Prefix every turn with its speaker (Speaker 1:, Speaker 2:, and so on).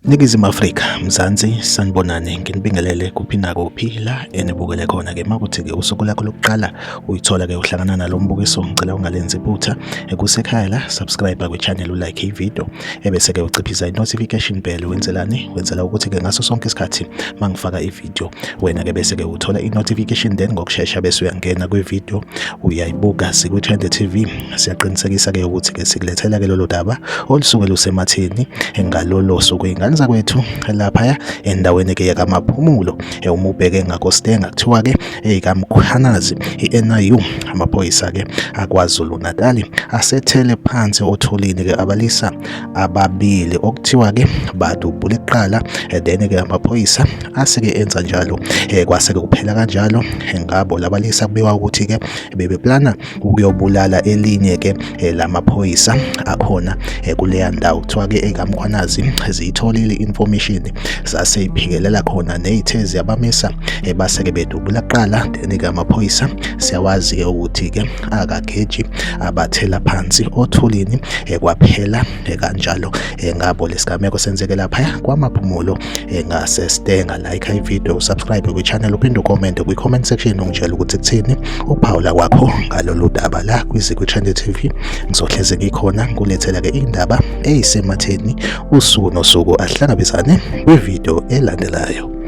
Speaker 1: Ningizimu Afrika, Mzansi, sanibonani, nginibingelele kuphi nakuphi la enibukele khona-ke. Makuthi-ke usuku lakho lokuqala uyithola-ke uhlangana nalo mbukiso, ngicela ungalenzi iphutha. Kusekhaya la, subscribe kwi-channel, ulike i-video, ebese-ke uciphisa i-notification bell. Wenzelani? Wenzela ukuthi-ke ngaso sonke isikhathi mangifaka i-video, wena-ke bese-ke uthola i-notification, then ngokushesha bese uyangena kwi-video uyayibuka. Sikwi-Trend TV, siyaqinisekisa-ke ukuthi-ke sikulethela-ke lolo daba olusuke lusematheni ngalolo suku. Iy'ngane zakwethu laphaya endaweni-ke yakamaphumulo, uma ubheke ngakoStenga, kuthiwa-ke eyikaMkhwanazi, i-NIU, amaphoyisa-ke aKwaZulu Natali asethele phansi othulini-ke abalisa ababili okuthiwa-ke badubule kuqala, then-ke amaphoyisa aseke enza njalo, kwase-ke kuphela kanjalo ngabo labalisa. Kubikwa ukuthi-ke bebeplana ukuyobulala elinye-ke lamaphoyisa akhona kuleya ndawo. Kuthiwa-ke ekaMkhwanazi ziyitholile i-information, zase iphikelela khona ney'the ziyabamisa, base-ke bedubula kuqala, then-ke amaphoyisa siyawazi-ke ukuthi-ke akageji, abathela phansi othulini, kwaphela kanjalo ngabo. Lesigameko senzeke laphaya kwaMaphumulo ngaseStenga. Like i-video, subscribe kwi-channel, uphinde ucomment kwi-comment section, ungitshela ukuthi kuthini ukuphawula kwakho ngalolu daba la kwiZikwi Trend TV. Ngizohleze ngikhona ngilethela-ke indaba eyisematheni usuku nosuku. Ahlangabezane kwividiyo elandelayo.